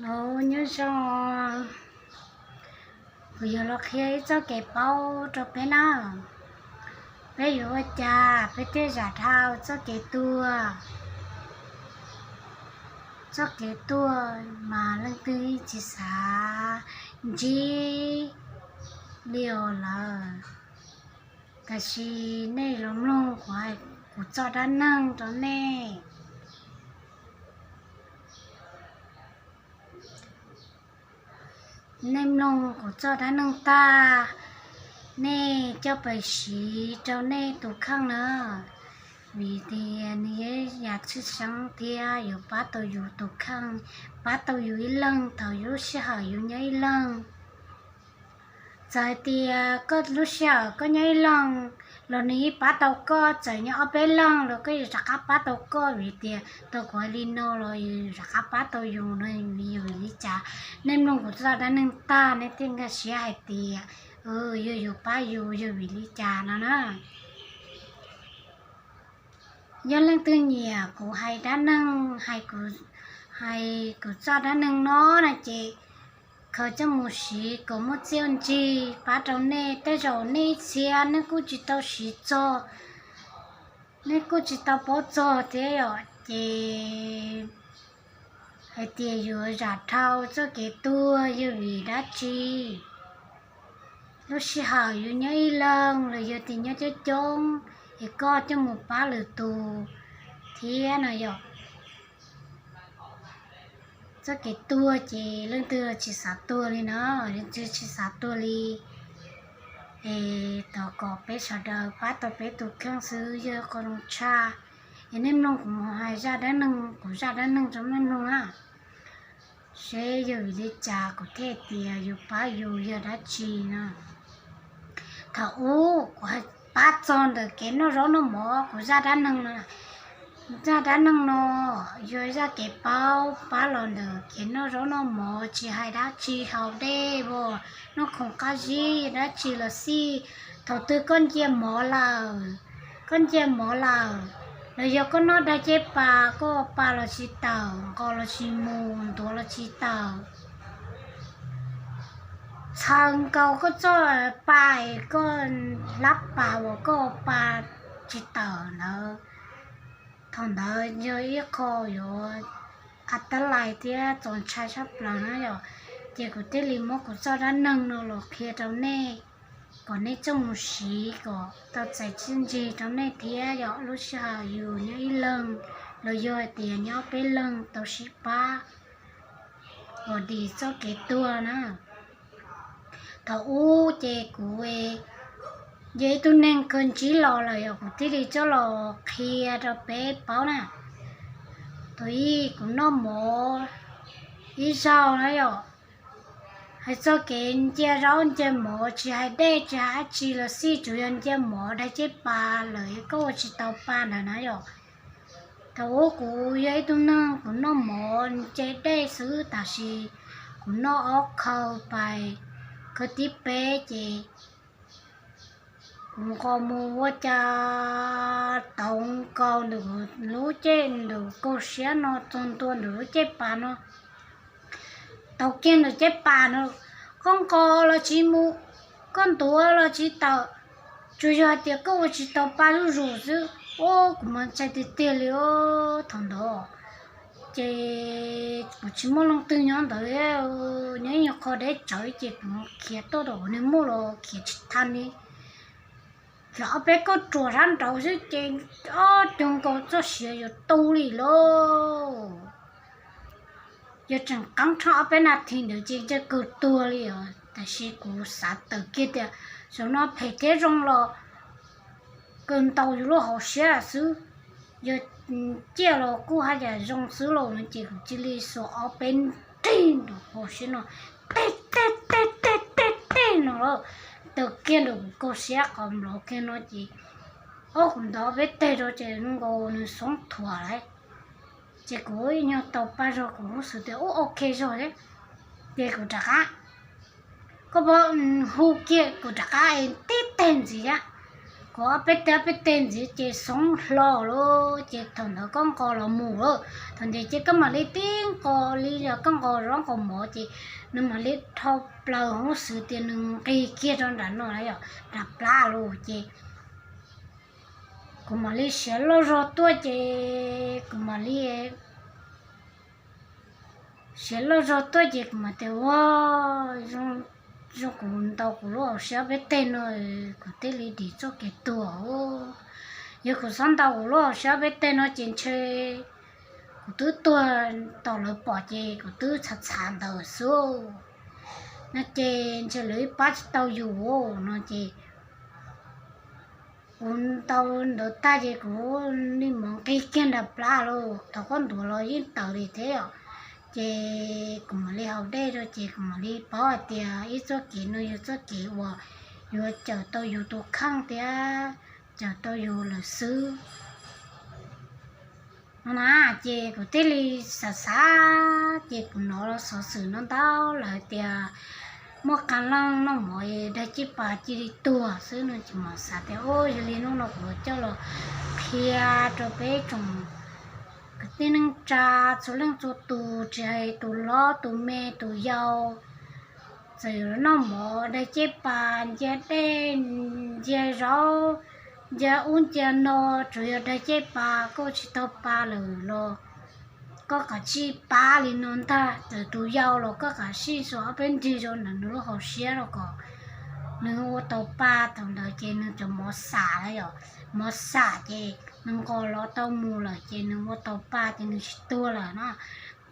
Nov nyob zoo, kuv yuav los qhia ib txoj kev paub rau peb na. Peb yuav ua cas peb thiaj zam dhau txoj kev tuag? Txoj kev tuag mas leej twg tsis xav ntsib li os lawm. Tab sis nej los mloog kuv, kuv txoj dab neeg rau nej. Nej mloog kuv txoj dab neeg tag, nej coj pais siv rau nej tus kheej na, vim tias nws yog yam tshwj xeeb thiab yuav pab tau yus tus kheej, pab tau yus ib leeg thaum lub sij hawm yus nyob ib leeg. Txawm hais tias koj lub sij hawm koj nyob ib leeg los nws yeej pab tau koj, txawm nyob ob peb leeg los koj yuav rov qab pab tau koj, vim tias tau kuv hais li no los yus rov qab pab tau yus no, yog vim li cas? Nej mloog kuv txoj dab neeg tag nej thiaj nkag siab hais tias yog yus pab yus yog vim li cas no na. Yog leej twg nyiam kuv hais dab neeg, hais kuv txoj dab neeg no na ces khaws coj mus siv kom muaj txiaj ntsig pab rau nej. Tej zaum nej ib txhia nej kuj tsis tau siv txog, nej kuj tsis tau paub txog thiab yom, ces hais tias yuav zam dhau txoj kev tuag yog vim dab tsi? Lub sij hawm yus nyob ib leeg los yog tias nyob coob coob es koj coj mus pab lwm tus thiab no yom. Txoj kev tuag ces leej twg tsis xav tuag li no, leej twg tsis xav tuag li. Es thov kom peb sawv daws pab tau peb tus kheej xwb yog qhov zoo tshaj. Es nej mloog kuv mus hais zaj dab neeg, kuv zaj dab neeg rau nej mloog na, seb yog vim li cas kuv thiaj tias yus pab yus yog dab tsi no. Thaum ub kuv pab txog ntawm kev noj zaub noj mov, kuv zaj dab neeg no, zaj dab neeg no yog zaj kev paub pab los ntawm kev noj zaub noj mov, tsis hais dab tsi, haus dej, noj khoom qab zib dab tsi los xij. Thaum twg koj ncia mov lawm, koj ncia mov lawm, los yog koj noj daig ceb pas, koj ua pa los tsis tawm, nqos los tsis mus, ntuav los tsis tawm, txhaws nkaus koj txoj pa, koj hlab pas uas koj ua pa tsis tawm ntawd, thaum ntawd yog ib qho yuav a tab lais thiab txaus ntshai tshaj plaws na yom. Ces kuv thiaj li muab kuv txoj dab neeg no los qhia rau nej, kom nej coj mus siv kom tau txais txiaj ntsig rau nej thiab yom. Lub sij hawm yus nyob ib leeg los yog hais tias nyob peb leeg tau sib pab ua dis txoj kev tuag na. Thaum ub ces kuv yog ib tug neeg khaws ntsib los lawm yom, kuv thiaj li coj los qhia rau peb paub na. Thaum ub kuv noj mov ib zaug na yom, hais txog kev ncia zaub ncia mov, tsis hais dej tsis hais dab tsi los xij, tsuas yog ncia mov daig ceb pas lawm koj ua tsis tau pa ntawd na yom. Thaum ub kuv yog ib tug neeg kuv noj mov nce dej xwb, tab sis kuv noj ob khawv pais khawv thib peb ces kuv nqos mus ua cas tau nkaus ntawm lub caij, ntawm kaum siab no txog ntua ntawm lub caij pas no, tau kiag ntawm caij pas no, koj nqos los tsis mus, koj ntuav los tsis tawm, tsuas yog hais tias koj ua tsis tau pa zuj zus xwb. Ua kuv mas ntshai tiag tiag li os thaum ntawd. Ces kuv tsis muaj leej twg nyob ntawd, nyob ib nyuag qho deb tsawv ces kuv khiav tuaj rau kuv niag muam los khiav tsis tau li. Khiav ob peb kauj ruam sab nraud xwb ces ob cag nkaus txoj sia yuav tu li lauj. Yog tseem qeeb tsheej ob peb nas this ntawd ces ntshe kawg tuag li os. Tab sis kuv xav tawm kiag tias zaum no phem thiab zoo los kawg ntaus yus lub hauv siab xwb. Yog ciaj los kuj haj yam zoo xwb lauj no ces kuv cia li xuas ob peb nrig nraum hauv siab no, tej tej tej tej tej tej no lawm, tawm kiag nraum kuv kaum siab qhov nplov kiag no ces ob kuv ntaus ob peb teg rau ces nkaus nws xoob thuam lawm. Ces kuv ib nyuag tau pa zog kuv lub xwm tias ub ok zog thiab. Ces kuv rov qab, koj pab hu kiag kuv rov qab es tib teg ntxiv thiab. Kov ob peb teg ob peb teg ntxiv ces xoob hlo lawm ces thaum ntawd koj nqos los mus lawm. Thaum ntawd ces koj mam li tib nqos li yog koj nqos zaub nqos mov ces nws mam li dhau plaws hauv xwb tias nws nqis kiag rau nram no yom, nram plab lawm ces kuv mam li siav loj zog tuaj ces kuv mam li siav loj zog tuaj ces kuv mam tias ua zoo kuv ntaus kuv lub hauv siab ob peb teg no kuv thiaj li dim txoj kev tuag. Yog kuv txhob ntaus kuv lub hauv siab ob peb teg no ces ntshe kuv twb tuag, thaum lawv pom ces kuv twb txhav txhav ntawd xwb no ces ntshe lawv pab tsis tau yus no ces kuv ntaus ntawd tag ces kuv li mus nqis kiag nram plab lawm. Thaum koj ntuav los yeej tawm li thiab os. Ces kuv mam li haus dej rau ces kuv mam li paub hais tias ib txoj kev no yog txoj kev uas yuav cawm tau yus tus kheej thiab cawm tau yus lawm xwb no na. Ces kuv thiaj li xav xav ces kuv hnov los xov xwm no ntau lawm tias muaj qee leej noj mov daig caj pas cia li tuag xwb no ces mam xav tias o, yog li hnub no kuv coj los qhia rau peb tsoom kwv tij neej tsa txhua leej txhua tus, tsis hais tus hlob tus me tus yau, txawm yuav noj mov daig caj pas, ntsia dej, ntsia zaub, ntsia ub ntsia no, tsuas yog daig caj pas koj tsis tau pa lawm los koj kav tsij pab li no ntag. Txawm tus yau los koj kav tsij xuas ob peb nrig rau ntawm nws lub hauv siab rau kom nws ua tau pa. Thaum ntawd ces nws cov mov xam lawm yom, mov xam ces nws nqos los tau mus lawm ces nws ua tau pa ces nws tsis tuag lawm no.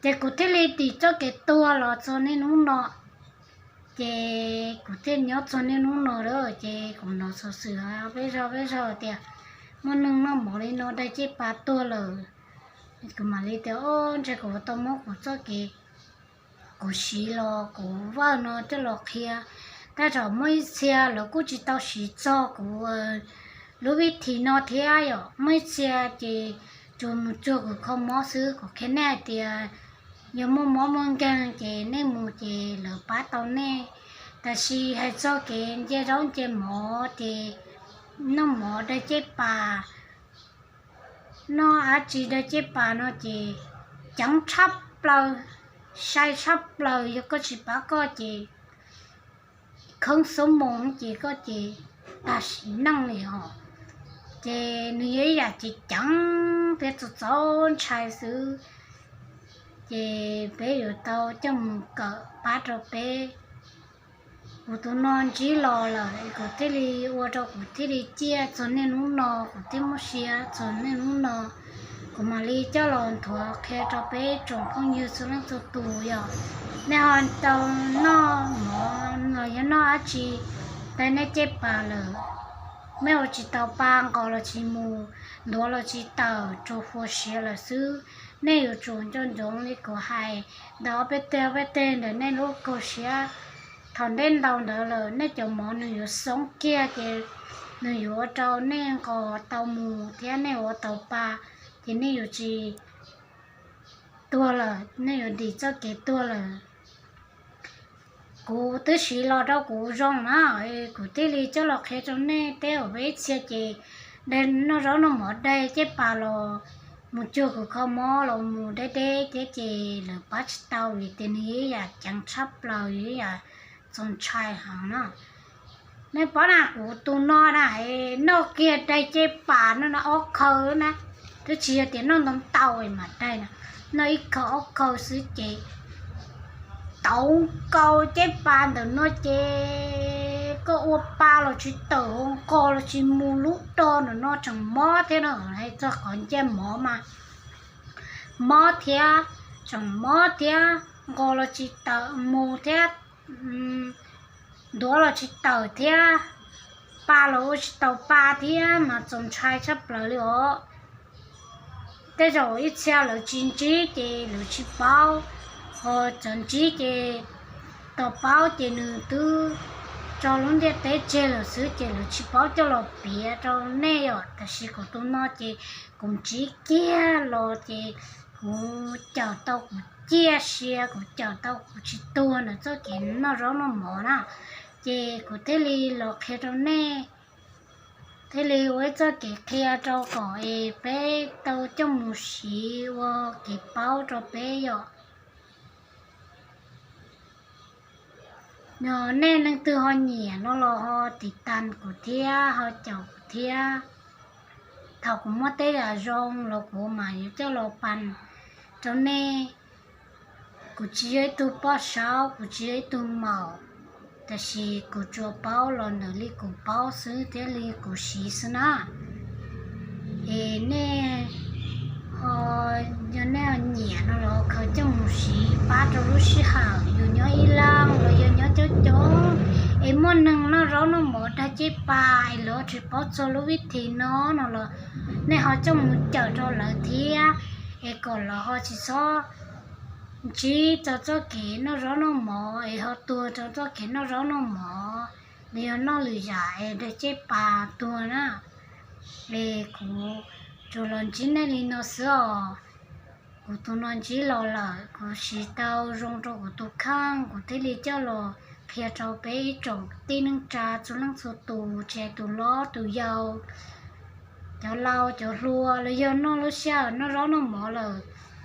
Ces kuv thiaj li dim txoj kev tuag los txog niaj hnub no. Ces kuv thiaj nyob txog niaj hnub no lawm ces kuv hnov xov xwm peb zog peb zog tias muaj neeg noj mov li no daig caj pas tuag lawm. Kuv mam li tias o, ntshe kuv tau muab kuv txoj kev kuv siv los kuv vawj no coj los qhia. Tab sis muaj ib txhia lawv kuj tsis tau siv txog kuv lub vib thim no thiab yom. Muaj ib txhia ces tsuas mus cuag kuv kho mob xwb. Kuv qhia nej hais tias yog muaj mob muaj nkeeg ces nej mus ces lawv pab tau nej. Tab sis hais txog kev ntsia zaub ntsia mov ces noj mov daig caj pas, noj dab tsi daig caj pas no ces ceev tshaj plaws, sai tshaj plaws. Yog koj tsis pab koj ces kheeb xuab moos ces koj ces tag sim neej li os. Ces nws yog ib yam ceev ceev thiab txaus txaus ntshai xwb. Ces peb yuav tau coj mus kawm pab rau peb. Kuv tus no ntsib los lawm kuv thiaj li ua rau kuv thiaj li ciaj txog niaj hnub no, kuv thiaj muaj siab txog niaj hnub no. Kuv mam li coj los nthuav qhia rau peb tsoom phooj ywg txhua leej txhua tus yom. Nej ho tau noj mov los yog noj dab tsi daig nej caj pas lawm, nej ua tsis tau pa, nqos los tsis mus, ntuav los tsis tawm, tsuas huas siav lawm xwb. Nej yuav tsum nco ntsoov li kuv hais ntawd ob peb teg ob peb teg ntawm nej lub kaum siab. Thaum ntej ntau ntawd lawm nej cov mov nws yuav xoob kiag ces nws yuav ua rau nej nqos tau mus thiab nej ua tau pa, ces nej yuav tsis tuag lawm, nej yuav dim txoj kev tuag lawm. Kuv twb siv los rau kuv zoo na, kuv thiaj li coj los qhia rau nej. Tej zaum peb ib txhia ces noj zaub noj mov daig caj pas los mus cuag kuv kho mob los mus deb deb thiab ces lawv pab tsis tau vim tias nws yog ib yam ceev tshaj plaws, yog ib yam txaus ntshai heev na. Nej paub na, kuv tus no na, noj kiag daig caj pas no na ob khaw na, twb tsis yog tias noj ntau ntau mam daig na, noj ib khaw ob khaw xwb ces tau nkaus caj pas ntawm no ces koj ua pa los tsis tawm, nqos los tsis mus, lub do ntawm no tseem mob thiab no. Hais txog qhov ncaj mov mas mob thiab, tseem mob thiab, nqos los tsis tawm mus thiab, ntuav los tsis tawm thiab, pa los ua tsis tau pa thiab mas txaus ntshai tshaj plaws li os. Tej zaum ib txhia lawv tsis ntsib ces lawv tsis paub, ho txawm ntsib ces tau paub ces nws twb tso lub ntiaj teb tseg lawm xwb ces lawv tsis paub coj los piav rau nej yom. Tab sis kuv tus no ces kuv ntsib kiag los ces kuv cawm tau kuv ciaj sia, kuv cawm tau kuv tsis tuag ntawm txoj kev noj zaub noj mov na, ces kuv thiaj li los qhia rau nej. thiaj li ua ib txoj kev qhia rau kom es peb tau coj mus siv ua kev paub rau peb yom. Yog nej leej twg ho nyiam no los ho tiv tas kuv thiab ho caum kuv thiab. Thaum kuv muaj tej yam zoo los kuv mam yuav coj los pab rau nej. Kuv tsis yog ib tug poj saub, kuv tsis yog ib tug maum, tab sis kuv tsuas paub los ntawm li kuv paub xwb thiab li kuv siv xwb na. Es nej ho, yog nej ho nyiam no los khaws coj mus siv pab rau lub sij hawm yus nyob ib leeg los yog nyob coob coob, es muaj neeg noj zaub noj mov dag ceb pas es lawv tsis paub txog lub vib thim no no los nej ho coj mus cawm rau lawv thiab, es kom lawv ho tsis txhob ntsib txog txoj kev noj zaub noj mov es ho tuag rau txoj kev noj zaub noj mov, los yog noj lwm yam es dag ceb pas tuag na. Es kuv tsuas los ntsib nej li no xwb os. Kuv tus no ntsib los lawm, kuv siv tau zoo rau kuv tus kheej, kuv thiaj li coj los qhia rau peb ib tsoom tij neej tsa txhua leej txhua tus, tsis hais tus hlob tus yau, cov laus cov hluas los yog noj lub sij hawm noj zaub noj mov lawm,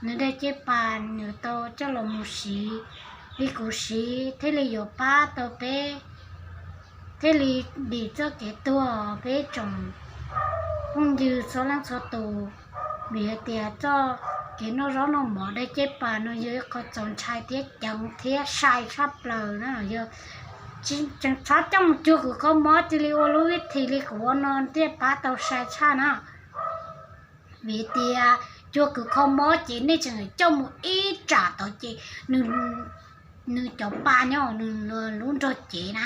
nws dag ceb pas nws tau coj los mus siv li kuv siv thiaj li yuav pab tau peb, thiaj li dim txoj kev tuag peb tsoom phooj ywg txhua leej txhua tus. Vim hais tias txoj kev noj zaub noj mov dag ceb pas no yog ib qho txaus ntshai thiab ceev thiab sai tshaj plaws na, yog tseem txhob coj mus cuag kws kho mob cia li ua lub vib thim li kuv ua no thiaj pab tau sai tshaj na. Vim tias cuag kws kho mob ces nej tseem coj mus ib tsam tod ces nws cov pa nyob nws lub nrog cev na,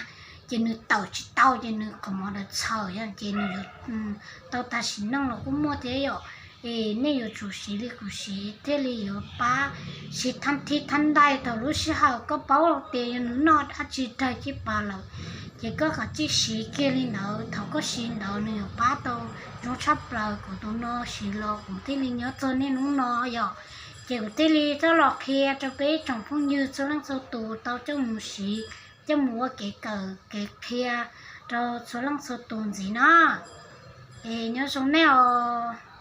ces nws tawm tsis tau ces nws qhov mov ntawd txhaws ces nws yuav tau tag sim neej los kuj muaj thiab yom. Es nej yuav tsum siv li kuv siv thiaj li yuav pab, siv thab thib thab ntaij thaum lub sij hawm koj paub tias yog nws noj dab tsi dag ceb pas lawm, ces koj kav tsij siv kiag li ntawd, thaum koj siv ntawd nws yuav pab tau zoo tshaj plaws. Kuv tus no siv los kuv thiaj li nyob txog niaj hnub no yom. Ces kuv thiaj li coj los qhia rau peb tsoom phooj ywg txhua leej txhua tus tau coj mus siv, coj mus ua kev kawm kev qhia rau txhua leej txhua tus ntxiv na. Es nyob zoo nej os.